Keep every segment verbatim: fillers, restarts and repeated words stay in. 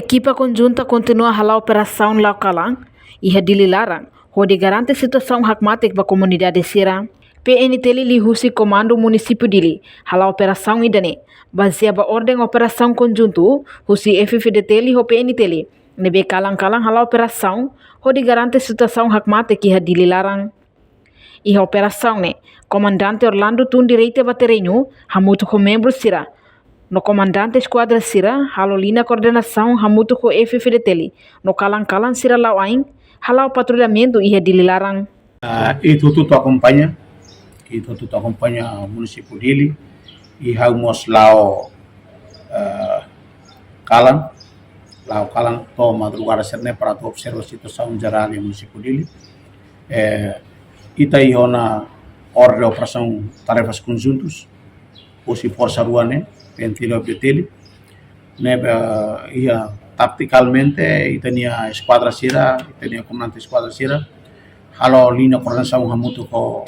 Ekipa konjunta kontinua hala'o operasaun la'o kalan iha Dili laran, hodi garante situasaun hakmatek ba komunidade sira. P N T L liuhusi Komandu Munisípiu Dili hala'o operasaun ida-ne'e, bazeia ba orden operasaun konjuntu husi F F D T L ho P N T L, ne'ebé kalan-kalan hala'o operasaun hodi garante situasaun hakmatek iha Dili laran. Iha operasaun ne'e, Komandante Orlando tun direta ba terreñu hamutuk ho membru sira. No komandante eskuadra sira halo liña koordenasaun hamutuk ho F F D T L, no kalan-kalan sira la'o ain hala'o patrullamentu iha Dili laran. Ah, ita hotu-hotu akompaña, ita hotu-hotu akompaña munisípiu Dili, i ha'u mós la'o, eh, kalan, la'o kalan to'o madrugada sira-ne'e para atu observa situasaun jerál iha munisípiu Dili. Eh, ita iha ona orden operasaun tarefas konjuntus, husi forsa rua ne'e, P N T L ho F D T L. Ne'ebé, eh, iha taktikalmente, ita-nia eskuadra sira, ita-nia komandante eskuadra sira halo liña koordenasaun hamutuk ho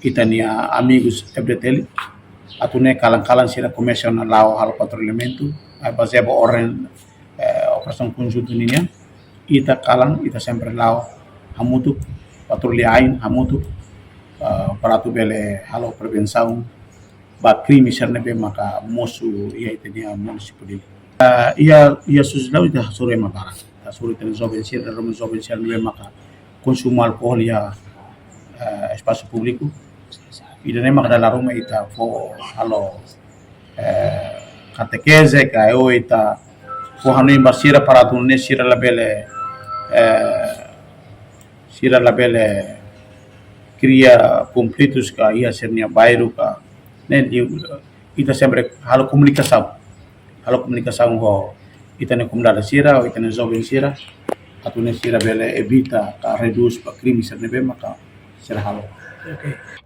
ita-nia amigus F D T L, atu nune'e kalan-kalan sira komesa ona la'o halo patrullamentu, eh, bazeia ba orden, eh, operasaun konjuntu ninian, ita kalan, ita sempre la'o hamutuk, patrulla ain hamutuk, eh, para atu bele halo prevensaun ba krime sira ne'ebé maka mosu iha ita-nia munisípiu Dili. Ah, iha, iha Suzlau ita hasoru ema barak. Ita hasoru ita-nia joven sira, dala ruma joven sira ne'ebé maka konsumu alkohol iha, eh, espasu públiku. Ida-ne'e maka dala ruma ita fó halo, eh, katekeze ka, ou ita fó hanoin ba sira para atu nune'e sira labele, eh, sira labele kria konflitus ka iha sira-nia bairru ka, ne'e, ita sempre halo komunikasaun. Halo komunikasaun ho ita-nia komunidade sira, ho ita-nia joven sira, atu nune'e sira bele evita ka redús ba krime sira ne'ebé maka sira halo.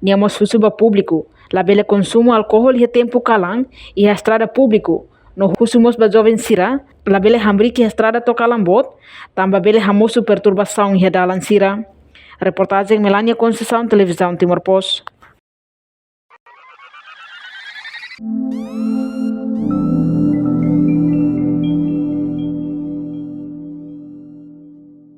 Nia mós husu ba públiku labele konsumu alkohol iha tempu kalan iha estrada públiku, no husu mós ba joven sira labele hamriik iha estrada to'o kalan boot, tanba bele hamosu perturbasaun iha dalan sira. Reportajen Melania Conceição, Televizaun Timor Post.